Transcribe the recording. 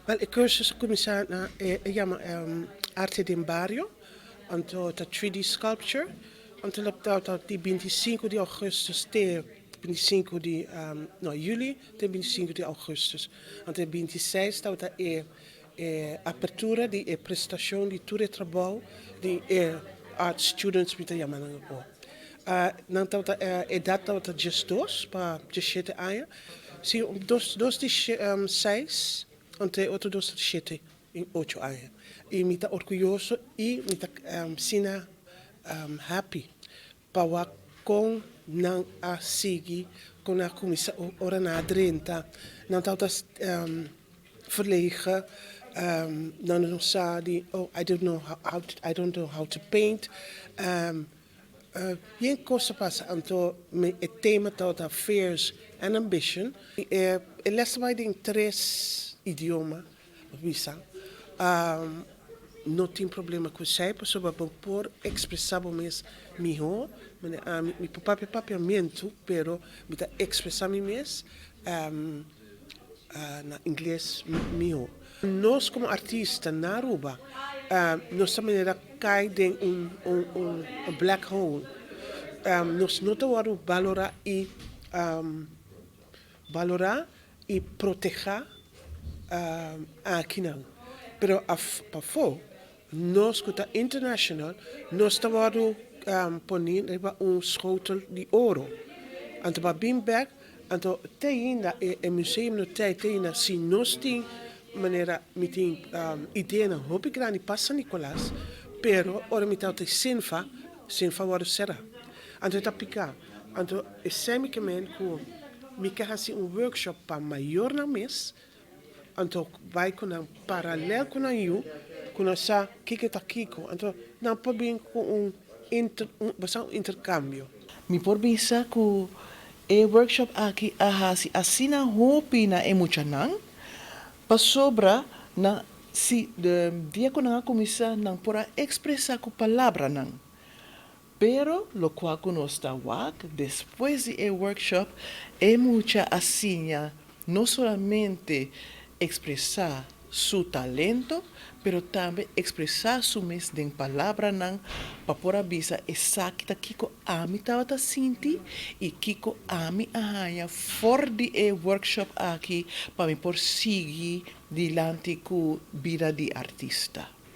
Wel, e cursus a cuminsa na e yama Arte den Bario, anto ta 3D sculpture, anto lo ta di 25 di augustus te 25 di, no, juli te 25 di augustus. Anto e 26 tabata e apertura di e presentacion di tur e trabou di e art students, mi ta yama nan awo. Nan tabata edad tabata 12 pa 17 aña. Si, dos di 6, anto e otro dos di 7 y 8 aña. Y mi ta orguyoso y mi ta asina happy pa wak con nan a sigui, con nan a cuminsa ora nan a drenta. Nan tabata verlegen, nan no sa di, "Oh, I don't know how to paint." Yen cos a pasa, anto e tema tabata fears and ambition. E les bai den tres idioma, bisa. No tin problema cu esey, pasobra bo por expresa bo mes miho. Mi por papia papiamento, pero mi ta expresa mi mes na ingles miho. Nos como artista na Aruba, nos ta manera cay den un black hole. Nos no ta wordo valora y valora y proteha aki nan. Pero pafo, nos cu ta international, nos ta wordo poni riba un schotel di oro. Anto pa bin back, anto te ainda e museum no te ainda si nos tin manera mi tin idea nan hopi grandi pa San Nicolas, pero ora mi ta CINFA, CINFA wordo cera. Anto ta pica. Anto esey mi ke men cu mi ke haci un workshop pa mayornan mes, anto bay cu nan paralel cu nan yu, cu nan sa kiko ta kiko. Anto nan por bin cu un intercambio. Mi por bisa cu e workshop aki a hasi asina hopi na e muchanan, pasobra na si de dia cu nan a cuminsa, nan por a expresa cu palabranan. Pero locual cu nos ta wak, despues di e workshop, e mucha a siña no solamente expresa su talento, pero tambe expresa su mes den palabranan pa por a bisa esaki ta kiko ami tabata sinti y kiko ami a haña for di e workshop aki pa mi por sigui dilanti cu bida di artista.